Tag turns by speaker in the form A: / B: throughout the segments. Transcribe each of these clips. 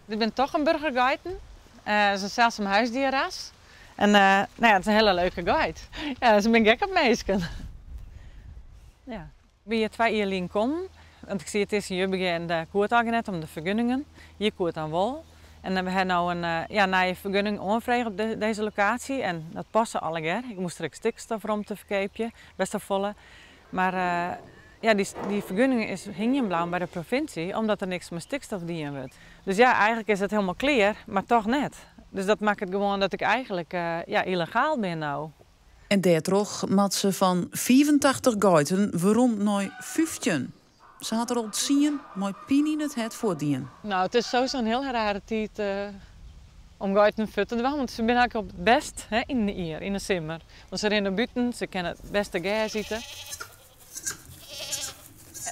A: Dit binne Toggenburger geiten. Dat is in seldsum huisdierras. En nou ja, it is in hiele leuke geit. Ja, se binne gek op minsken. Ja. Ik bin hjir 2 jier lyn kommen, want ik siet earst yn Jobbegea en dêr koe it allegear net om de fergunningen. Hjir koe it dan wol. En we ha no in ja, nije fergunning oanfrege op dizze lokaasje en dat paste allegear. Ik moast der ek stikstofromte ferkeapje, best wol folle. Mar ja, dy fergunning is hingjen bleaun by de provinsje omdat der niks mei stikstof dien wurdt. Dus ja, eigenlik is it hielendal klear, mar toch net. Dus dat makket gewoan dat ik eigenlik ja, yllegaal bin no.
B: En dêrtroch moat se fan 85 geiten werom nei 15. Se hat der al 10 mei pine yn it hert fuortdien.
A: No, it is sowieso in hiel rare tiid om geiten fuort te dwaan, want se binne eigentlik op it bêst, hè, yn de jier, yn de simmer. Want se rinne bûten, se kinne it bêste gers ite.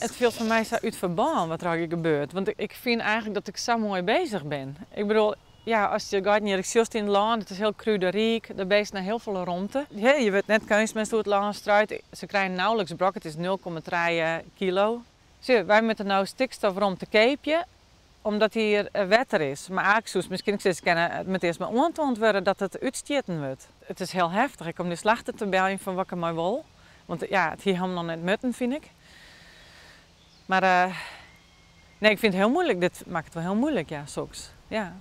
A: It fielt foar my sa út ferbân wat der allegear gebeurt, want ik fyn eigentlik dat ik sa moai beuzich bin. Ik bedoel, ja, as je geiten hjir ek sjochst yn it lân, it is hiel kruderyk, de beesten ha hiel folle romte. Je wurdt net keunstmest oer it lân struid, se krije nauwelijks brok, it is 0,3 kilo. Sjoch, wy moatte no stikstofromte keapje, omdat hjir wetter is. Mar eigentlik soest miskien ek sizze kinne, it moat earst mar oantoand wurde dat it útstjitten wurdt. It is hiel heftich ek om dy slachter te beljen fan wat ik dermei wol. Want ja, it hie helemaal net mutten, fyn ik. Mar nee, ik fyn it hiel muoilik. Dit makket it wol hiel muoilik, ja, soks. Ja.